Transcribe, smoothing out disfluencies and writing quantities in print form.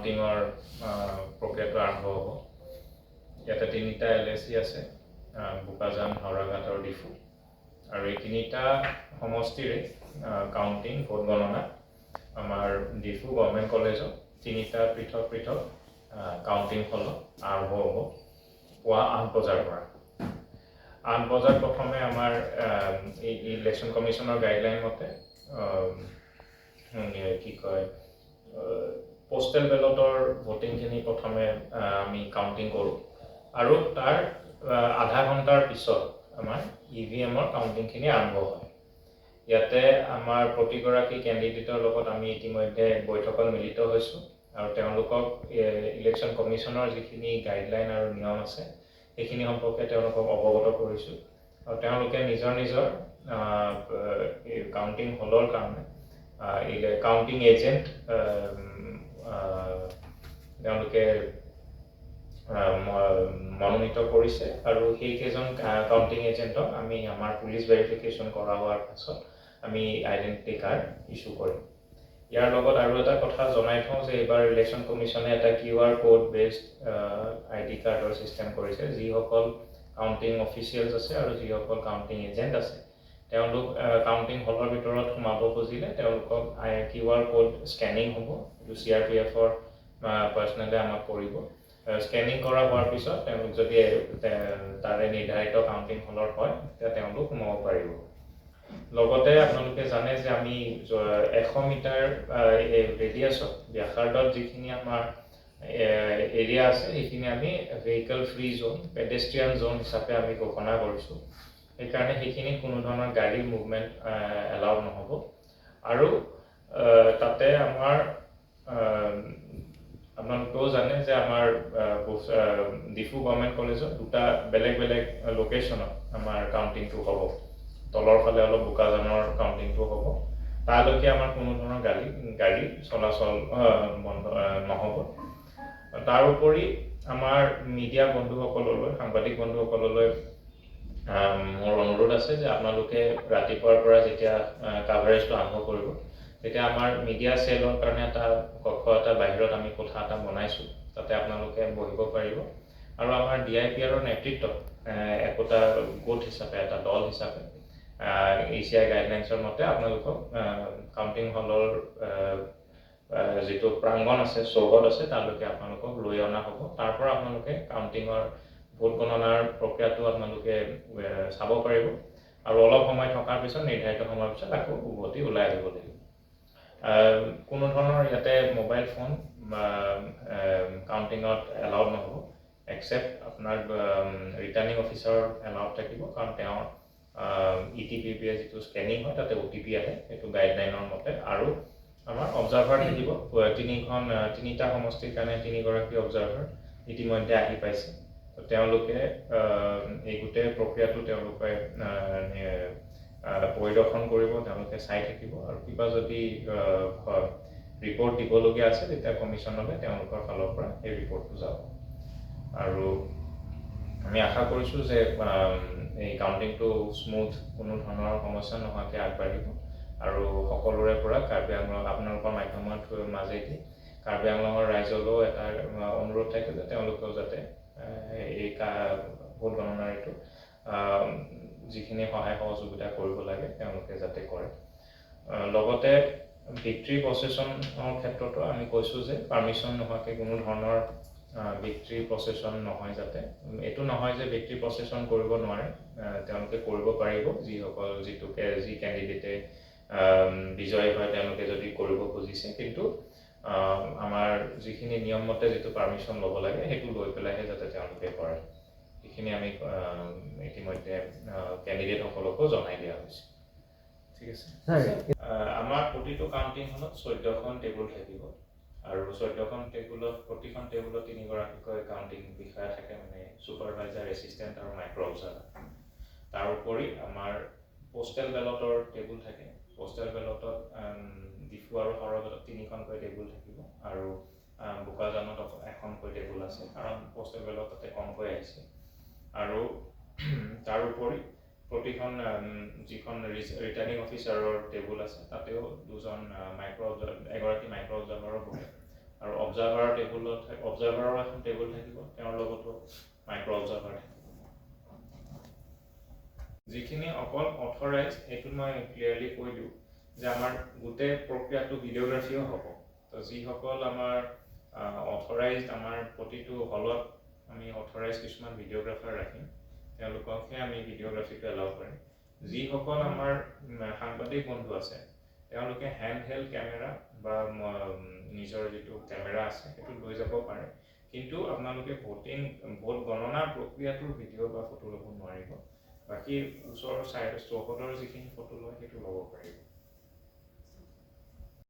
কাউণ্টিঙৰ প্ৰক্ৰিয়াটো আৰম্ভ হ'ব। ইয়াতে তিনিটা এলএচি আছে, বোকাজান, হাওৰাঘাট আৰু ডিফু। আৰু এই তিনিটা সমষ্টিৰে কাউণ্টিং, ভোট গণনা আমাৰ ডিফু গভৰ্ণমেণ্ট কলেজত তিনিটা পৃথক পৃথক কাউণ্টিং হলত আৰম্ভ হ'ব পুৱা 8 বজাৰ পৰা। 8 বজাত প্ৰথমে আমাৰ এই ইলেকশ্যন কমিশ্যনৰ গাইডলাইন মতে কি কয়, পষ্টেল বেলটৰ ভোটিংখিনি প্ৰথমে আমি কাউণ্টিং কৰোঁ আৰু তাৰ আধা ঘণ্টাৰ পিছত আমাৰ ইভিএমৰ কাউণ্টিংখিনি আৰম্ভ হয়। ইয়াতে আমাৰ প্ৰতিগৰাকী কেণ্ডিডেটৰ লগত আমি ইতিমধ্যে বৈঠকত মিলিত হৈছোঁ আৰু তেওঁলোকক ইলেকশ্যন কমিশ্যনৰ যিখিনি গাইডলাইন আৰু নিয়ম আছে, সেইখিনি সম্পৰ্কে তেওঁলোকক অৱগত কৰিছোঁ আৰু তেওঁলোকে নিজৰ নিজৰ কাউণ্টিং হলৰ কাৰণে কাউণ্টিং এজেণ্ট তেওঁলোকে মনোনীত কৰিছে আৰু সেইকেইজন কাউণ্টিং এজেণ্টক আমি আমাৰ পুলিচ ভেৰিফিকেশ্যন কৰা হোৱাৰ পাছত আমি আইডেণ্টিটি কাৰ্ড ইছ্যু কৰিম। ইয়াৰ লগত আৰু এটা কথা জনাই থওঁ যে এইবাৰ ইলেকশ্যন কমিশ্যনে এটা QR code based ID কাৰ্ডৰ ছিষ্টেম কৰিছে। যিসকল কাউণ্টিং অফিচিয়েলছ আছে আৰু যিসকল কাউণ্টিং এজেণ্ট আছে, তেওঁলোক কাউণ্টিং হলৰ ভিতৰত সোমাব খুজিলে তেওঁলোকক কিউআৰ কোড স্কেনিং হ'ব। এইটো চিআৰপিএফৰ পাৰ্চনেলে আমাক কৰিব। স্কেনিং কৰা হোৱাৰ পিছত তেওঁলোক যদি তাৰে নিৰ্ধাৰিত কাউণ্টিং হলৰ হয়, তেতিয়া তেওঁলোক সোমাব পাৰিব। লগতে আপোনালোকে জানে যে আমি 100 মিটাৰ ৰেডিয়াছত, ব্যাসাৰ্ধত যিখিনি আমাৰ এৰিয়া আছে, সেইখিনি আমি vehicle free zone, pedestrian zone হিচাপে আমি ঘোষণা কৰিছোঁ। সেইকাৰণে সেইখিনিত কোনো ধৰণৰ গাড়ীৰ মুভমেণ্ট এলাউড নহ'ব। আৰু তাতে আমাৰ আপোনালোকেও জানে যে আমাৰ ডিফু গভৰ্ণমেণ্ট কলেজত দুটা বেলেগ বেলেগ লোকেশ্যনত আমাৰ কাউণ্টিংটো হ'ব। তলৰ ফালে অলপ বোকাজানৰ কাউণ্টিংটো হ'ব। তালৈকে আমাৰ কোনো ধৰণৰ গাড়ী চলাচল বন্ধ নহ'ব। তাৰোপৰি আমাৰ মিডিয়া বন্ধুসকললৈ, সাংবাদিক বন্ধুসকললৈ মোৰ অনুৰোধ আছে যে আপোনালোকে ৰাতিপুৱাৰ পৰা যেতিয়া কাভাৰেজটো আৰম্ভ কৰিব, তেতিয়া আমাৰ মিডিয়া চেলৰ কাৰণে এটা কক্ষ এটা বাহিৰত আমি কোঠা এটা বনাইছোঁ, তাতে আপোনালোকে বহিব পাৰিব। আৰু আমাৰ ডিআইপিআৰৰ নেতৃত্বত একোটা গোট হিচাপে, এটা দল হিচাপে ইচিআই গাইডলাইনছৰ মতে আপোনালোকক কাউণ্টিং হলৰ যিটো প্ৰাংগণ আছে, চৌহদ আছে, তালৈকে আপোনালোকক লৈ অনা হ'ব। তাৰ পৰা আপোনালোকে কাউণ্টিঙৰ, ভোট গণনাৰ প্ৰক্ৰিয়াটো আপোনালোকে চাব পাৰিব আৰু অলপ সময় থকাৰ পিছত, নিৰ্ধাৰিত সময়ৰ পিছত আকৌ উভতি ওলাই আহিব লাগিব। কোনো ধৰণৰ ইয়াতে মোবাইল ফোন কাউণ্টিঙত এলাউড নহ'ব, একচেপ্ট আপোনাৰ ৰিটাৰ্ণিং অফিচাৰ এলাউড থাকিব, কাৰণ তেওঁৰ ইটিপিবিয়ে যিটো স্কেনিং হয়, তাতে অ'টিপি আহে, সেইটো গাইডলাইনৰ মতে। আৰু আমাৰ অবজাৰ্ভাৰ থাকিব তিনিখন, তিনিটা সমষ্টিৰ কাৰণে তিনিগৰাকী অবজাৰ্ভাৰ ইতিমধ্যে আহি পাইছে। তো তেওঁলোকে এই গোটেই প্ৰক্ৰিয়াটো তেওঁলোকে পৰিদৰ্শন কৰিব, তেওঁলোকে চাই থাকিব আৰু কিবা যদি ৰিপৰ্ট দিবলগীয়া আছে, তেতিয়া কমিশ্যনলৈ তেওঁলোকৰ ফালৰ পৰা সেই ৰিপৰ্টটো যাব। আৰু আমি আশা কৰিছোঁ যে এই কাউণ্টিংটো স্মুথ, কোনো ধৰণৰ সমস্যা নোহোৱাকৈ আগবাঢ়িব। আৰু সকলোৰে পৰা কাৰ্বি আংলং, আপোনালোকৰ মাধ্যমত মাজেদি কাৰ্বি আংলঙৰ ৰাইজলৈও এটা অনুৰোধ থাকে যে তেওঁলোকেও যাতে এই ভোট গণনাৰ এইটো যিখিনি সহায় সহযোগিতা কৰিব লাগে, তেওঁলোকে যাতে কৰে। লগতে ভিক্টৰী প্ৰচেছনৰ ক্ষেত্ৰতো আমি কৈছোঁ যে পাৰ্মিশ্যন নোহোৱাকৈ কোনো ধৰণৰ ভিক্টৰী প্ৰচেছন নহয় যাতে। এইটো নহয় যে ভিক্টৰী প্ৰচেছন কৰিব নোৱাৰে, তেওঁলোকে কৰিব পাৰিব। যিসকল যি কেণ্ডিডেটে বিজয়ী হয়, তেওঁলোকে যদি কৰিব খুজিছে, কিন্তু আমাৰ যিখিনি নিয়ম মতে যিটো পাৰ্মিশ্যন ল'ব লাগে, সেইটো লৈ পেলাইহে যাতে তেওঁলোকে কৰে। সেইখিনি আমি ইতিমধ্যে কেণ্ডিডেটসকলকো জনাই দিয়া হৈছে। ঠিক আছে। আমাৰ প্ৰতিটো কাউণ্টিং হলত 14খন টেবুল থাকিব আৰু 14খন টেবুলত, প্ৰতিখন টেবুলত তিনিগৰাকীকৈ কাউণ্টিং বিষয়া থাকে, মানে ছুপাৰভাইজাৰ, এছিষ্টেণ্ট আৰু মাইক্ৰ' অবজাৰ্ভাৰ। তাৰোপৰি আমাৰ পষ্টেল বেলটৰ টেবুল থাকে। পষ্টেল বেলটত ডিফু আৰু হাওৰাঘাটত তিনিখনকৈ টেবুল থাকিব আৰু বোকাজানত এখনকৈ টেবুল আছে, কাৰণ পষ্টেল বেলট তাতে কমকৈ আহিছে। আৰু তাৰোপৰি প্ৰতিখন যিখন ৰিটাৰ্ণিং অফিচাৰৰ টেবুল আছে, তাতেও দুজন মাইক্ৰ' অবজাৰ্ভাৰ, এগৰাকী মাইক্ৰ' অবজাৰ্ভাৰো বহে আৰু অবজাৰ্ভাৰ অবজাৰ্ভাৰৰ টেবুলত, অবজাৰ্ভাৰৰ এখন টেবুল থাকিব, তেওঁৰ লগতো মাইক্ৰ' অবজাৰ্ভাৰ থাকিব। যিখিনি অকল অথৰাইজ, এইটো মই ক্লিয়াৰলি কৈ দিওঁ যে আমাৰ গোটেই প্ৰক্ৰিয়াটো ভিডিঅ'গ্ৰাফিও হ'ব। তো যিসকল আমাৰ অথৰাইজ, আমাৰ প্ৰতিটো হলত আমি অথৰাইজ কিছুমান ভিডিঅ'গ্ৰাফাৰ ৰাখিম, তেওঁলোককহে আমি ভিডিঅ'গ্ৰাফিটো এলাউ কৰিম। যিসকল আমাৰ সাংবাদিক বন্ধু আছে, তেওঁলোকে হেণ্ড হেল্ড কেমেৰা বা নিজৰ যিটো কেমেৰা আছে সেইটো লৈ যাব পাৰে, কিন্তু আপোনালোকে ভোট গণনা প্ৰক্ৰিয়াটোৰ ভিডিঅ' বা ফটো ল'ব নোৱাৰিব। বাকী ওচৰৰ চাইড চৌহদৰ যিখিনি ফটো লয়, সেইটো ল'ব পাৰিব।